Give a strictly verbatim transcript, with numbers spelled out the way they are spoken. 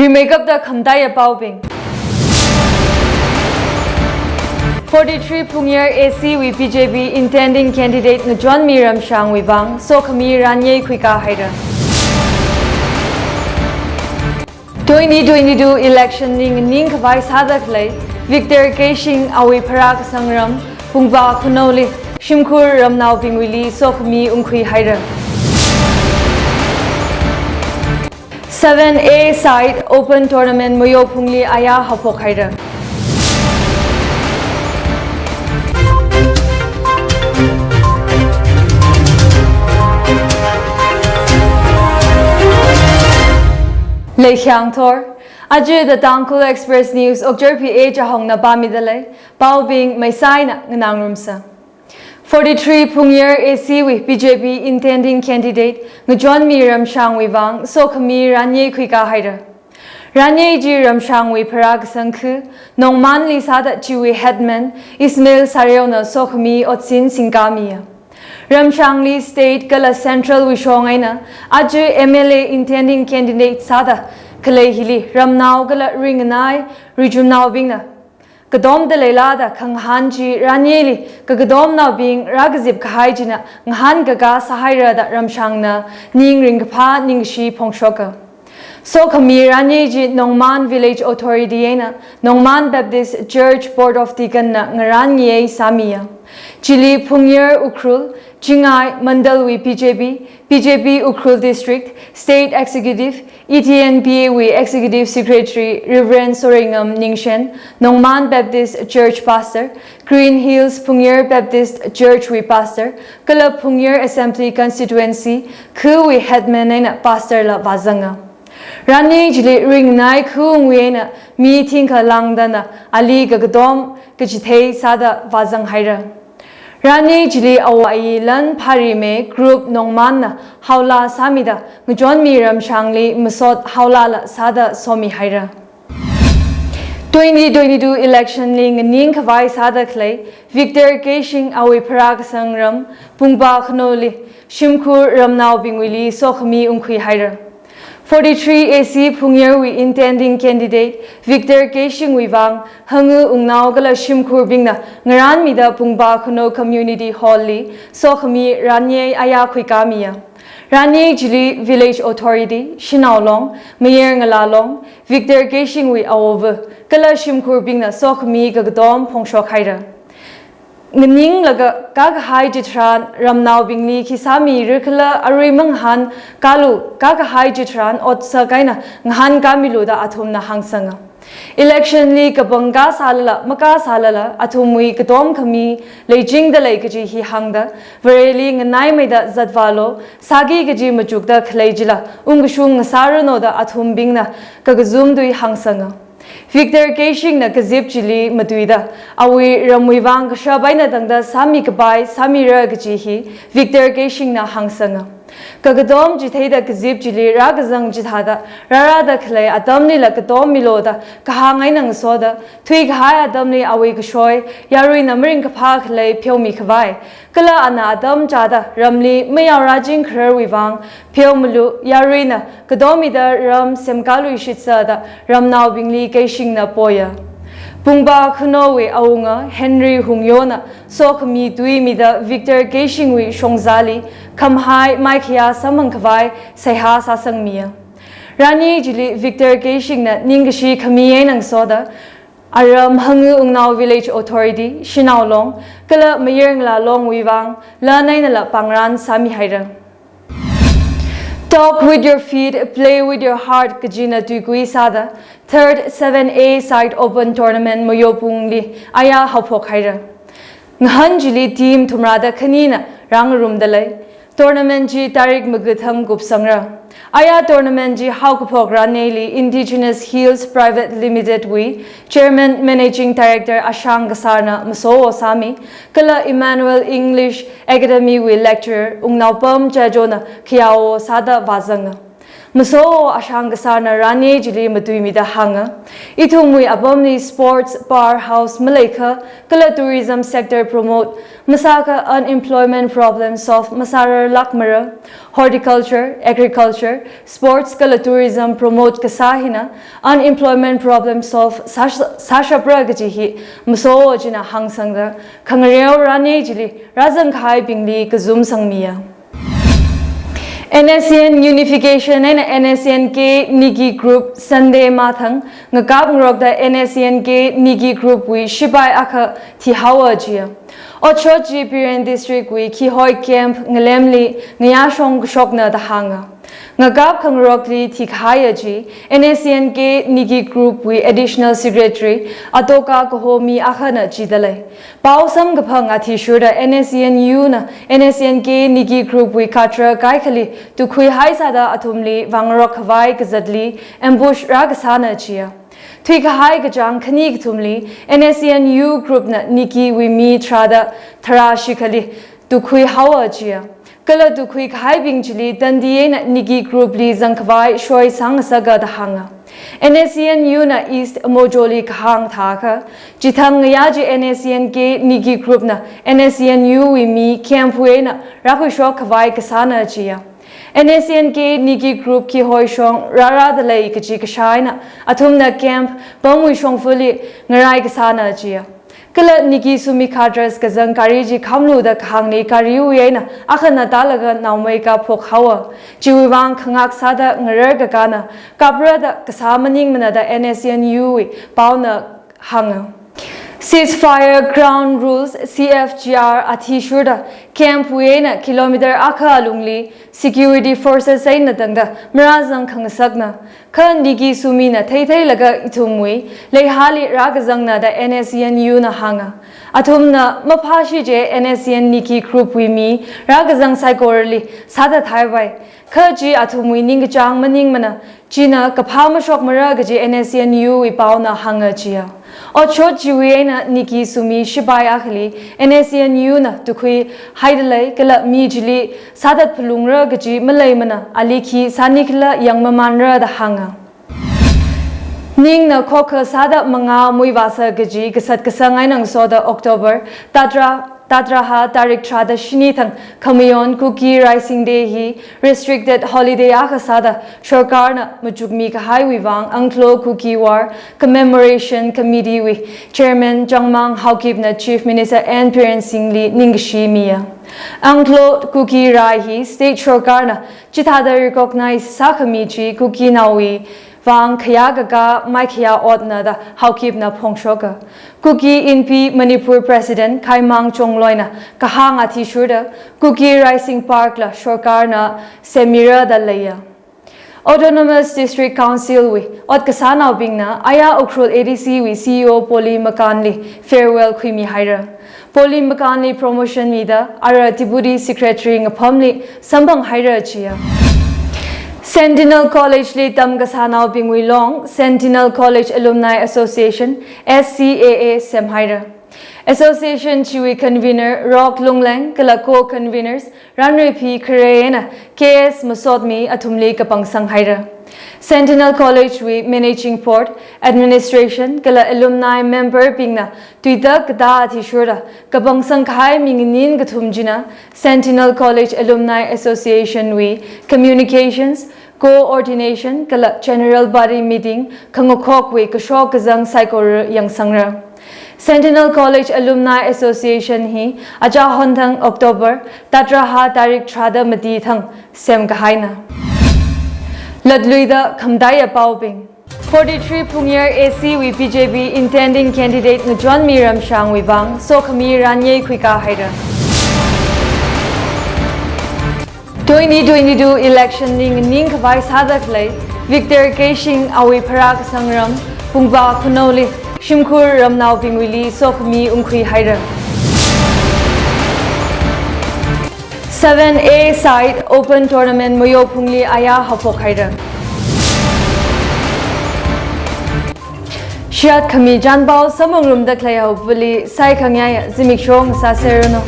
Makeup da khamtaiya paobing. Forty-three Phungyar A C wui B J P intending candidate Ngachonmi Ramshangwui vang sokhami ranyei khuikā haira. Twenty twenty-two election li nganing khavai sāda khalei Victor Keishing awui pharā kasang ram Pungpa Khunou li shimkhur ramnaobingwuili sokhami ungkhui haira. Seven A side open tournament Moyopungli aya haophok haira. Leikhyang thor, aja The Tangkhul Express News Okchar P A Chahongna pāmida lei, paobing maisaina nganāngarumsa. Forty-three Phungyar A C wui B J P intending candidate Ngachonmi Ramshangwui vang sokhami ranyei khuikā haira. Ranyei chi Ramshangwui pharā kasang khu Nongmanli sāda chiwui headman Ismail Sareona sokhami otsin singkāmiya. Ramshangli state kala central wui shong eina aja M L A intending candidate sāda khalei hili ramnao kala ringnai rijumnaobingna katomda leilada khangahān chi ranyeili kakatomnaobing rākazip kahai china ngahānkakā sāhaira da Ramshangna ning ringkaphā ningkashi phongshoka. Sokhami ranyei chi Nongman Village Authority eina Nongman Baptist Church Board of Deacon na ngarānngayei sāmiya. Chili Phungyar Ukhrul, Chingai Mandalwui B J P, B J P Ukhrul District, State Executive, E T N P A wui Executive Secretary Reverend Soreingam Ningshen, Nongman Baptist Church Pastor, Green Hills Phungyar Baptist Church wui Pastor, kala Phungyar Assembly Constituency khuwui headman eina Pastor la vāzanga. Ranyei chili ringnai khuwui eina mi thingkha langdana ali kakatom kachithei sāda vāzang haira. Ranyei chili awo ayi lan pharimei group Nongmanna haola sāmida Ngachonmi Ramshangli masot haolala sāda somi haira. Twenty twenty-two election li nganing khavai sāda khalei Victor Keishing awui pharā kasang ram Pungpa Khanouli shimkhur ramnaobingwuili sokhami ungkhui haira. Forty-three A C Phungyarwui intending candidate Victor Keishingwui vang hangu ungnao kala shimkhurbingna ngarānmida Pungpa Khano Community Hall li sokhami ranyei aya khuikāmiya. Ranyei chili Village Authority, Shanao Long, Mayar Ngala Long, Victor Keishingwui awova̱ kala shimkhurbingna sokhami kakatom phongshok haira. Nganinglaga kakahai chitharan ramnaobingli khi sāmira khala arui mangahānkālu, kakahai chitharan otsak eina ngahānkāmilu da athumna hāngsanga. Election li kapangkā sālala, makā sālala, athumwui katom khami leichingda lei kaji hi hāngda, Vareli nganaimeida zatvālu, sāki kaji machukda khalei chila ungkashung ngasāranu da athumbingna kakazum tui hāngsanga. Victor Keishingna kazip chili matuida, awui ramwui vang kashap eina tangda sāmi kapai sāmira kaji hi Victor Keishingna hāngsanga. Kakatom chitheida kazip chili rākazang chithāda rārāda khalei atamlila katom milu da kahāng eina ngasoda, thuikahai atamli awui kashoi yaruina maringkaphā khalei pheomi khavai, kala ana atam chāda ramli mayao rāching khararwui vang pheomilu, yaruina katom mida ram semkāluishitsa da ramnaobingli Keishingna poya. Pungpa Khanowui awunga Henry Hungyona sokhami tui mida Victor Keishingwui shongzali khamahai maikhayā samphang khavai seihā sāsangmiya. Ranyei chili Victor Keishingna ningkashi khami eina ngasoda, aram hangu ungnao Village Authority, Shanao Long, kala Mayar Ngala Longwui vang lan einala pāngrān sāmi haira. Talk with your feet, play with your heart kajina tuikui sāda, third seven A side open tournament Moyopungli aya haophok haira. Ngahān chili team thumrāda khanina rāngarumda lei. Tournament chi tarik magathang kupsangra. Aya tournament chi haokaphok rāneili Indigenous Hills Private Limited wui Chairman Managing Director Ashang Kasarna maso sāmi, kala Emmanuel English Academy wui lecturer Wungnaopam Chajona khayao sāda vāzanga. Maso ashang kasāna ranye chili matuimida hānga. Ithumwui apamli sports powerhouse maleikha, kala tourism sector promote masākha unemployment problem solve masārarlākmara. Horticulture, agriculture, sports kala tourism promote kasā hina unemployment problem solve sāsh-, sāshapra kaji hi maso china hāngsangda, khangareo ranye chili rāzangkahaibingli kazum sangmiya. N S C N Unification eina N S C N K Niki Group Sunday mathang ngakap ngarokda N S C N K Niki Group wui shipai akha thihaowa jiya. Otshot chi Biren District wui Khihoi Camp ngalemli ngayāshong kashokna da hānga. Ngakap khangarokli thikahaiya chi N S C N K Niki Group wui Additional Secretary Atoka kaho mi akhana jidalei. Pao samkaphang athishurda N S C N U na N S C N K Niki Group wui katra kaikhali tukhuihai sāda athumli vāngarok khavai kazatli ambush rākasāna jiya. Thuikahai kachāng khani kathumli N S C N U Group na Niki wui mi tharāda tharā shikhali tukhuihaowa jiya. Kala tukhuikahaibing chili tandi eina Niki Group li zangkhavai shoi sāngasaka da hānga. N S C N U na East Mojoli kahāng thākha, chithang ngayā chi N S C N K Niki Group na N S C N U wui mi camp wui eina rākhuishok khavai kasāna jiya. N S C N K Niki Group Khihoi shong rārādalei kaji kashā eina athumna camp pamwui shongfali ngarai kasāna jiya. Kala Niki Sumi Cadres kazang gari chi khamluda kahāngli gariwui eina akhana tālaga naomei kapphok haowa. Chiwui vang khangak sāda ngarar kakāna kapra da kasā maningmana da N S C N U wui paona hānga. Ceasefire Ground Rules, C F G R athishurda camp wui eina kilometer akha alungli security forces eina tangda marāzang khangasakna. Kha Niki Sumina theitheilaga ithumwui leihāli rākazangna da N S C N U na hānga. Athumna maphāshi je N S C N Niki Group wui mi rākazang saikorali sāthat haivai. Kha chi athumwui ningkachāng maningmana, china kaphā mashokmara kaji N S C N U wui paona hānga jiya. Otshot chiwui eina Niki Sumi shipai akhali N S C N U na tukhuihaidalei kala mi chili sāthat phalungra kaji maleimana, ali khi sānikhala yangmamanra da hānga. Ningna khokha sāda mangā muivāsa kaji kasat kasang eina ngasoda October tatra, tatraha tarik tharāda shini thang khamayon Kuki Rising Day hi restricted holiday akha sāda sorkarna machukmi kahaiwui vang Anglo Kuki War Commemoration Committee wui Chairman Changmang Haokipna Chief Minister N Biren Singh li ningkashi miya. Anglo Kuki Rai hi state sorkarna chithāda recognize sākhami chi Kukinaowui vang khayākakā maikhayā otna da Haokipna phongshoka. Kuki Inpi Manipur President Khaimang Chongloina kahāng athishurda Kuki Rising Park la sorkarna semmira da leiya. Autonomous District Council wui ot kasānaobingna aya Ukhrul A D C wui C E O Poli Makanli farewell khuimihaira. Poli Makanli promotion mida ara Deputy Secretary ngapamli samphanghaira jiya. Sentinel College li tamkasānaobingwui long Sentinel College Alumni Association, S C A A, semhaira. Association chiwui convener Rock Lungleng kala co-conveners Ranriphi Khare eina K S Masotmi athumli kapangsang haira. Sentinel College wui Managing Board, Administration kala Alumni member bingna tuitak katā athishurda kapangsang kahai mi nganin kathum china Sentinel College Alumni Association wui Communications, Coordination kala General Body Meeting khangakhok wui kashok kazang saikora yangsangra. Sentinel College Alumni Association hi achā honthang October tatraha tarik tharāda mati thang semkahaina. Latluida khamataiya paobing. Forty-three Phungyar A C wui B J P intending candidate Ngachonmi Ramshangwui vang sokhami ranye khuikā haira. Twenty twenty-two election li nganing khavai sāda khalei Victor Keishing awui pharākasang ram Pungpa Khunou li shimkhur ramnaobingwuili sokhami ungkhui haira. Seven A side open tournament Moyopungli aya haophok haira. Shiyat khami chānpao samphangrumda khalei haopali saikhangayā zimiksho ngasāserranu.